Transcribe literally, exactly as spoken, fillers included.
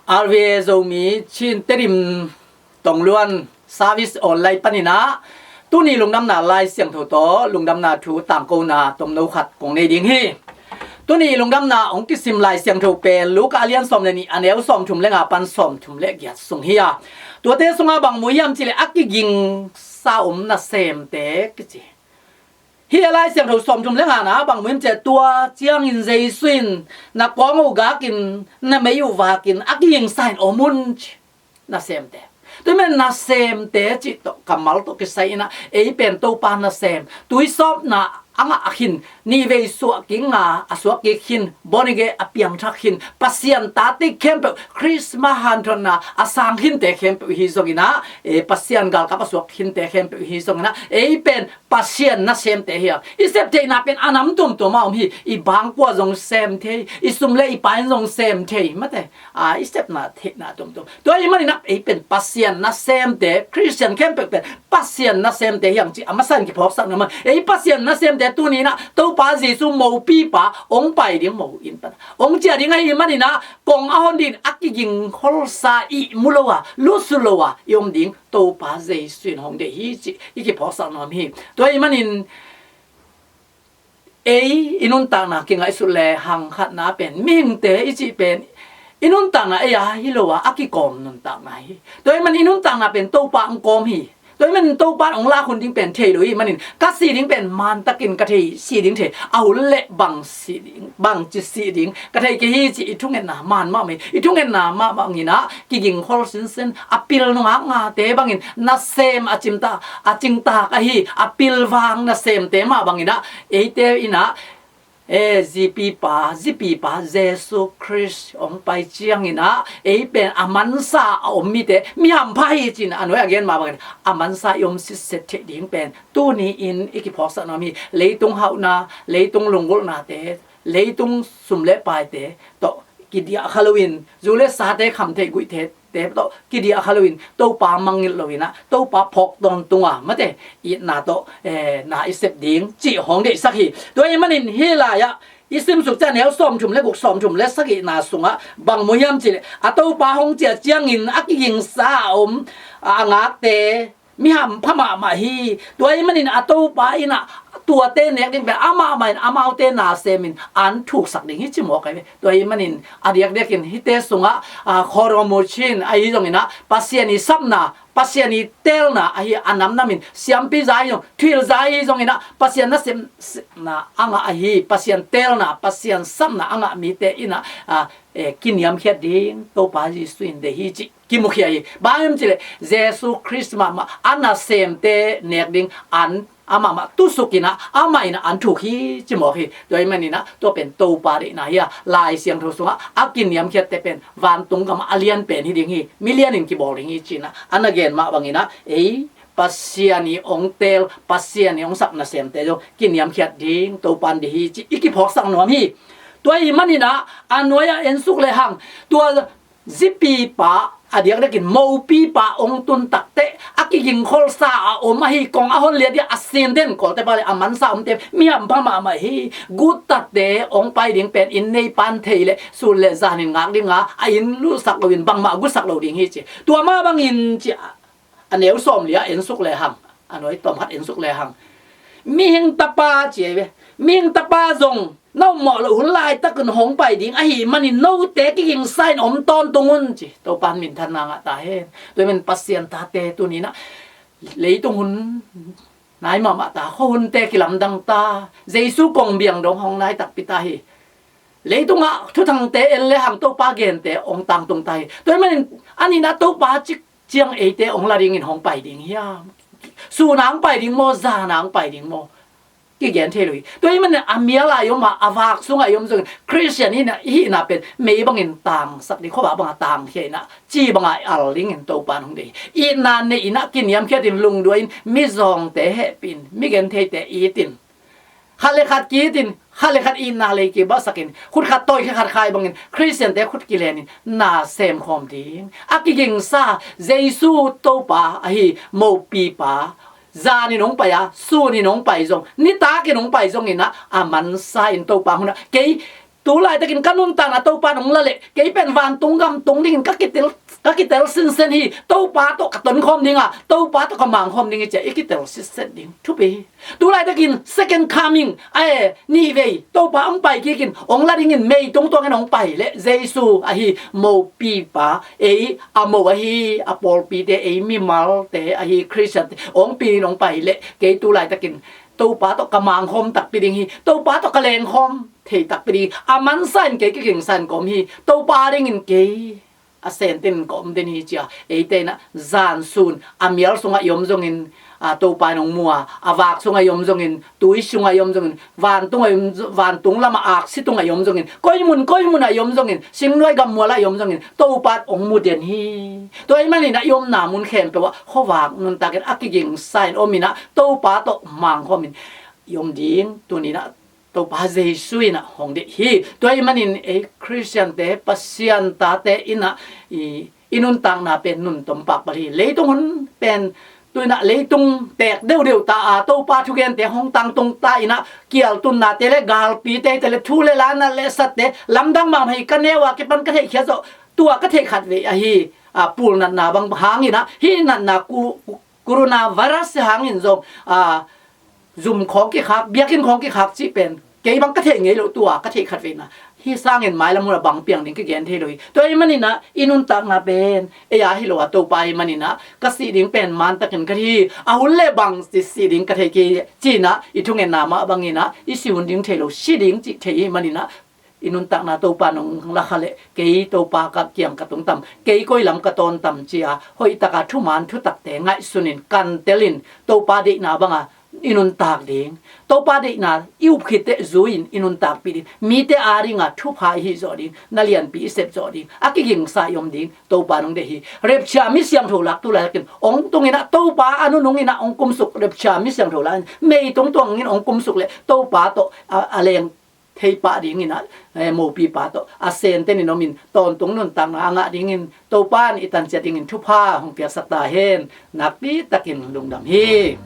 R V A Zomi Chin Tedim Tongluan service online panin ah tuni lungdamna Lai Siangtho tawh lungdamna thu tangkona tomno khat kong nei ding hi. Tuni lungdamna hong kisim Lai Siangtho pen Luka a lian sawm le nih, a neu sawmthum le nga pan sawmthum le giat sung hi a, tuate sungah bang mu hiam cih leh a kigingsa om nasemte kici. Hih a Lai Siangtho sawmthum le ngana bang mu hiam cih leh, tua ciangin Jesu in, "Na kawng uh gakin, na mei uh vakin, a kigingsa in om un," ci. Nasemte. Tua ahih manin nasemte cih tawh kammal tawh kisai in ah, ei pen Topa nasem, tuisawpna a ngah khin, nihvei suah kik nga a suak kik khin, born again a piangthak khin, Pasian tate khempeuh, Christmas hanthotna a sang khinte khempeuh hi zongin ah, eh, Pasian galkap a suak khinte khempeuh hi zongin ah, ei pen Pasian nasemte hi a, i sep theihna pen a nam tuamtuam ah om hi. I bangkua zong sem thei, i sum le i pai in zong sem thei, mate. A, i sepna theihna tuamtuam. Tua ahih manin ah ei pen Pasian nasemte, Christian khempeuh pen Pasian nasemte hi hang cih a masa in kiphawksak nuam a. Ei Pasian nasemte tuni in ah Topa Jesu mopipa hong pai ding, mo inn pan hong ciah ding ahih manin ah, kong a hon ding a kigingkholsa, ihmu lo a, lusu lo a i om ding Topa Jesu in hong deih hi cih i kiphawksak nuam hi. Tua ahih manin ei i nuntakna kingaihsut le hang, khatna pen mihingte i cih pen i nuntakna ei a hi lo a, a kikawm nuntakna hi. Tua ahih manin i nuntakna pen Topa hong kawm hi. Tua ahih manin Topa in hong lak hun ding pen thei lo ahih manin, ka si ding pen mantakin ka thei, si ding thei, a hun le bang si ding, bangci si ding ka thei kei hi cih i thungetna man mahmah hi. I thungetna mahmah in ah kigingkhol sinsen, a pil nungak ngate bangin nasem a cimtak, a cingtak ahi, a pilvang nasemte mah bangin ah eite in ah, e, zipipa, zipipa Jesu Khrist hong pai ciangin ah ei pen a mansa a om mite, mi hampha hi ci-in a nuai a gen mah bangin a mansa i om sitset theih ding pen tuni in i kiphawksak nuam hi. Leitung hauhna, leitung lunggulhnate, leitung sum le paite tawh kidiah kha loin, zu le sate kham theih guih theih te tawh kidiah kha loin, Topa mangngilh loin ah, Topa phawk tawntung a, mate, itna tawh, eh, na i sep ding cih hong deihsak hi. Tua ahih manin hih lai-ah i simsuk ciang a neu sawmthum le guk, sawmthum le sagihna sungah bang mu hiam cih leh, a Topa hong ciah ciangin a kigingsa a om, a, a ngakte mi hampha mahmah hi. Tua ahih manin a Topa in ah tuate nek ding pen amah mah in amaute nasemin an thuksak ding hi ci mawk ahi ve. Tua ahih manin a diakdiakin hihte sungah, a, Khawdawm Mu Cin ahi zongin ah Pasian i sapna, Pasian i teelna ahi a namnamin, siampi za ahi zong, thuhilh za ahi zongin ah Pasian nasemna a ngah ahi, Pasian teelna, Pasian sapna a ngah mite in ah, a, e, kiniamkhiat ding Topa Jesu in deih hi cih kimukhia hi. Bang hiam cih leh Jesu Khrist mahmah a nasemte nek ding an amah mah tusukin ah, amah in ah an thuk hi ci mawk hi. Tua ahih manin ah tua pen Topa deihna hi a, Lai Siangtho sungah a kiniamkhiatte pen vantung gamah a lian pen hi ding hi, milianin kibawl ding hi ci-in ah a na gen mah bangin ah ei Pasian i hong teel, Pasian i hong sak nasemte zong kiniamkhiat ding Topa in deih hi cih i kiphawksak nuam hi. Tua ahih manin ah a nuai-ah ensuk lehang, tua zipipa, a diakdiakin mopipa hong tun takteh a kigingkholsa a om ahi, kong a hon liat ding a sin den, Kawltepa leh a mansa omte mi hampha mahmah hi. Gutate hong pai ding pen inn neipan thei leh sun le zanin ngak ding a, a inn luhsak loin bangmah gutsak lo ding hi ci. Tua mah bangin ci a, a neu sawmli-ah ensuk lehang, a nuai tawm khat ensuk lehang, mihing Tapa ci ahi ve. Mihing Tapa zong na ommawh loh hun laitakin hong pai ding ahih manin note kigingsa in om tawntung un ci. Topa in minthanna ngah ta hen. Tua ahih manin Pasian tate tuni-in ah leitung hun nai mahmah ta, khuahunte kilamdang ta, Jesu kong biang dong hong nai takpi ta hi. Leitungah thuthangte en lehang Topa gente hong tangtung ta hi. Tua ahih manin a nihna Topa cik ciang eite hong la dingin hong pai ding hiam? Sun-a hong pai ding maw, zan-a hong pai ding maw? Kigen thei lo hi. Tua ahih manin a mial-a i om a, a vak sungah i om zongin Khristian i hihna pen mei bangin tangsak ding, khuavak bangah tangkhia in ah, ci bangah al dingin Topa in hong deih hi. Itna nei in ah, kiniamkhiatin, lungduai in, mizawngte hehpih in, migentheite it in, khat le khat ki-it in, khat le khat itna lei kibahsak in, khut khat tawi khat khai bangin Khristiante khut kilen in na semkhawm ding. A kigingsa Jesu Topa ahi mopipa, zanin hong pai a, sunin hong pai zong, nitakin hong pai zongin ah, a mansa in Topa hun ah, kei tu laitakin ka nuntakna Topa nong la leh, kei pen vantung gam tung dingin ka kitel, ka kitel sinsen hi. Topa tawh ka tonkhawm ding a, Topa tawh ka mangkhawm ding hi ci-a i kitel sinsen ding thupi hi. Tu laitakin second coming, a e, nih vei Topa hong pai kikin hong la dingin mei tungtuangin hong pai leh, Jesu ahi mopipa, ei a mo ahi a pawlpite, ei mimalte ahi Khristiante hong pi-in hong pai leh, kei tu laitakin Topa tawh ka mangkhawm takpi ding hi. Topa tawh ka lengkhawm thei takpi ding hi. A mansa in kei kigingsa-in ka om hi. Topa dingin kei a senten ka om den hi ci-a eite in ah zan sun a mial sungah i om zongin, a, Topa in hong mu a, a vak sungah i om zongin, tui sungah i om zongin, vantung ah i om, vantung lamah aksi tungah i om zongin, koi mun koi munah i om zongin, singnuai gammualah i om zongin Topa in hong mu den hi. Tua ahih manin ah i omna mun khempeuh ah khuavak nuntakin a kigingsa-in om in ah Topa tawh mangkhawmin i om ding tuni-in ah Topa Jesu in ah hong deih hi. Tua ahih manin ei Khristiante, Pasian tate in ah i, i nuntakna pen nuntom pakpal hi. Leitung hun pen tu-in ah leitung teek deuhdeuh ta a, Topa thugente hong tangtung ta in ah, kial tunnate le galpite te le thu le la natna le satte lamdang mahmah hi. Ka neu a kipan ka theihkhiat zawh, tua ka theih khatvei ahi, a, pul natna bang hangin ah, hih natna ku, coronavirus hangin zong, a, zum khawng kikhak, biakinn khawng kikhak cih pen kei bang ka theih ngei loh, tua ka theih khatvei in ah. Hih sangin mailam hun ah bang piang ding kigen thei lo hi. Tua ahih manin ah i nuntakna pen ei a hi lo a, Topa ahih manin ah ka sih ding pen mantakin ka hi. A hun le bang ci sih ding ka thei kei ci-in ah i thungetna mah bangin ah i si hun ding thei lo, si ding cih thei ahih manin ah i nuntakna Topa nong la kha leh, kei Topa ka kiang ka tung tam, kei koi lam ka tawn tam ci-a hoih taka thuman thutakte ngaihsunin kantelin Topa deihna banga i nuntak ding, Topa deihna i up khit teh zui-in i nuntakpih ding, mite a dinga thupha i hih zawh ding, na lianpi i sep zawh ding, a kigingsa i om ding Topa nong deih hi. Rapture mi siangtho lak tu laitakin hong tung in ah, Topa a nunung in ah hong kumsuk rapture mi siangtho lak in mei tungtuangin hong kumsuk leh Topa tawh a, a leng thei pah dingin ah, eh, mopipa tawh a senten in omin tawntung nuntakna a ngah dingin Topa in i tanciat dingin thupha hong piaksak ta hen. Nakpi takin lungdam hi.